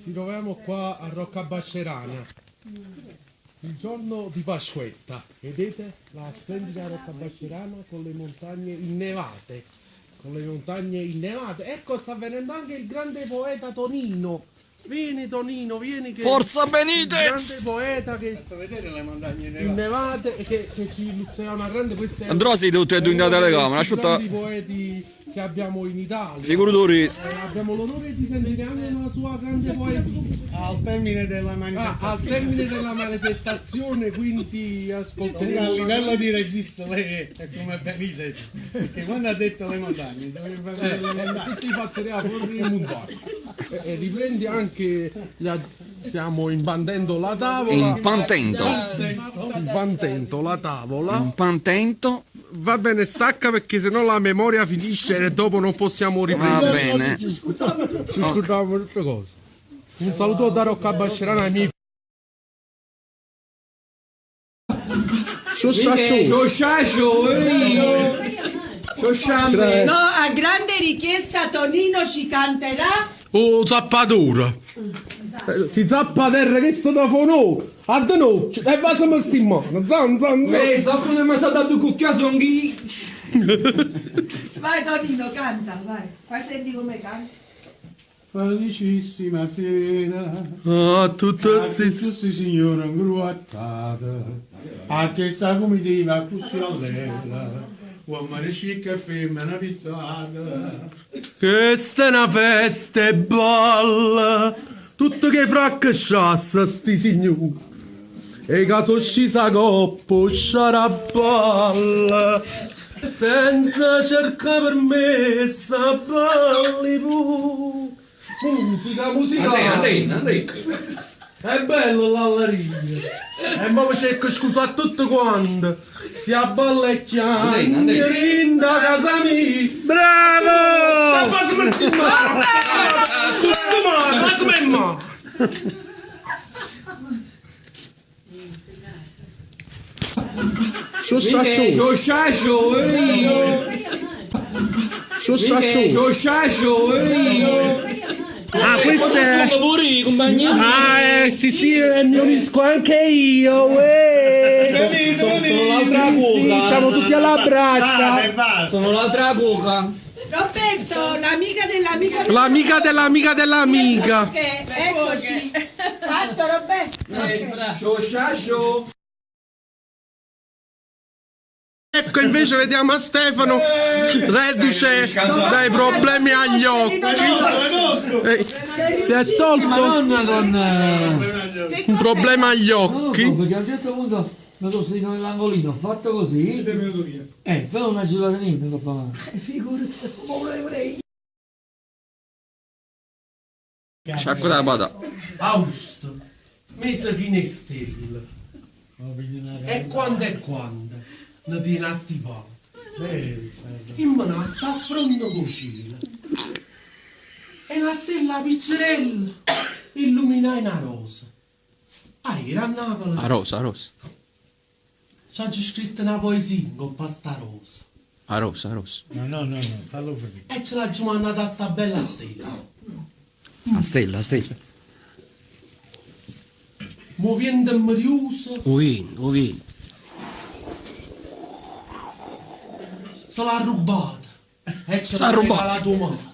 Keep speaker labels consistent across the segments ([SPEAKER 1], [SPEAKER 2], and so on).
[SPEAKER 1] Ci troviamo qua a Roccabascerana, il giorno di Pasquetta. Vedete la splendida Roccabascerana con le montagne innevate. Con le montagne innevate. Ecco, sta venendo anche il grande poeta Tonino. Vieni Tonino, vieni che
[SPEAKER 2] Forza
[SPEAKER 1] il grande
[SPEAKER 2] Benitez!
[SPEAKER 1] poeta che
[SPEAKER 3] Fatto vedere le montagne innevate.
[SPEAKER 1] innevate e che ci illustrerà una grande questa è
[SPEAKER 2] Andrò sei tutti e due in
[SPEAKER 1] uno dei
[SPEAKER 2] telecamera,
[SPEAKER 1] più
[SPEAKER 2] aspetta.
[SPEAKER 1] grandi poeti che abbiamo in Italia.
[SPEAKER 2] Figura turista.
[SPEAKER 1] Abbiamo l'onore di sentire anche una sua grande poesia.
[SPEAKER 3] Al termine della
[SPEAKER 1] Ah, al
[SPEAKER 3] manifestazione.
[SPEAKER 1] termine della manifestazione, quindi ascolteremo.
[SPEAKER 3] A livello di regista lei è come Benitez, perché quando ha detto le montagne doveva vedere le montagne.
[SPEAKER 1] Tutti i fattoria fuori il mondo. E riprendi anche. Stiamo imbandendo la tavola.
[SPEAKER 2] Impantento.
[SPEAKER 1] Imbandendo la tavola.
[SPEAKER 2] Impantento.
[SPEAKER 1] Va bene, stacca perché sennò la memoria finisce e dopo non possiamo
[SPEAKER 2] Va
[SPEAKER 1] riprendere.
[SPEAKER 2] bene.
[SPEAKER 1] Ci scordavamo tutte cose. Un saluto da Roccabascerana ai miei.
[SPEAKER 4] No, a grande richiesta Tonino ci canterà.
[SPEAKER 1] Oh, zappatura! Si zappa terra che sta da fonò! A denocchio! E va se mi sti in mano! Zan zan zan!
[SPEAKER 5] Eh, so come mi sono dato cucchiaio son chi.
[SPEAKER 4] Vai Tonino, canta, vai. Fai senti come canta.
[SPEAKER 3] Felicissima sera,
[SPEAKER 1] Ah, tutto
[SPEAKER 3] a tutti signore ingruattate, a che sta comitiva così allegra, uomo ricco e femmina pittata.
[SPEAKER 1] Questa è una festa e balla! Tutto che fracca sciassa sti signori! E che sono scesa coppa sciaraballa! Senza cercare permessa balli pu! Musica, musica!
[SPEAKER 5] Andate, andate.
[SPEAKER 1] È bello l'alleria! E mo cerco scusa a tutto quanto! Si abballa e chiama
[SPEAKER 5] Andate, andate.
[SPEAKER 1] in casa mia! Bravo! Scusa, ma in mano! Ah, questo è...
[SPEAKER 5] Pure i compagni.
[SPEAKER 1] Ah, sì, sì, mi unisco anche io, uè.
[SPEAKER 5] Sono l'altra
[SPEAKER 1] Sì,
[SPEAKER 5] cuoca.
[SPEAKER 1] siamo tutti alla braccia.
[SPEAKER 5] Sono l'altra cuoca.
[SPEAKER 4] Roberto, l'amica dell'amica
[SPEAKER 1] L'amica dell'amica dell'amica.
[SPEAKER 4] Ok, eccoci. Fatto Roberto. Ok.
[SPEAKER 1] Ecco, invece vediamo a Stefano, reduce dai problemi agli occhi. Si è tolto
[SPEAKER 5] Madonna con...
[SPEAKER 4] Che
[SPEAKER 1] un
[SPEAKER 4] cos'è?
[SPEAKER 1] problema agli
[SPEAKER 5] Non lo so,
[SPEAKER 1] occhi.
[SPEAKER 5] perché a un certo punto mi sono seduto nell'angolino, ho fatto così. Però non ha girato niente dopo.
[SPEAKER 4] Figurati, volevo io.
[SPEAKER 2] Sciacqua da bada.
[SPEAKER 1] Augusto, mese di stelle. E quando è quando? Ne tiene a stipare. In mano sta a fronte cucina. E una stella piccerella illumina una rosa. Ah, era a Napoli.
[SPEAKER 2] A rosa, a rosa.
[SPEAKER 1] C'ha già scritto una poesia con pasta rosa.
[SPEAKER 2] A rosa, a rosa.
[SPEAKER 3] No, no, no, no, fallo finire.
[SPEAKER 1] E ce l'ha giù mandata sta bella stella.
[SPEAKER 2] A stella, a stella.
[SPEAKER 1] Muovendo meriuso,
[SPEAKER 2] Ovin, ovin.
[SPEAKER 1] se l'ha rubata. E ce
[SPEAKER 2] Se l'ha
[SPEAKER 1] l'ha
[SPEAKER 2] rubata.
[SPEAKER 1] regalato mare.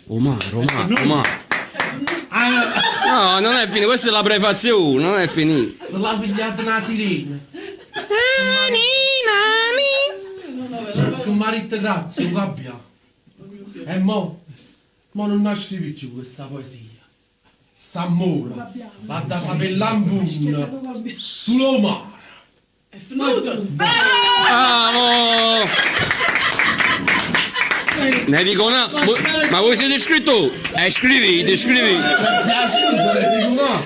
[SPEAKER 2] Omar, Omar, Omar. No, non è finito, questa è la prefazione, non è finito.
[SPEAKER 1] Se l'ha pigliata una sirena. Che marito grazie, che abbia. E mo, mo non nasce più questa poesia. St'amore, va da sapere l'ambunna, sulo mare.
[SPEAKER 2] Bravo! Ne dico una. Ma voi siete scrittori? Scrivete, scrivete.
[SPEAKER 1] Mi è piaciuto, ne dico una.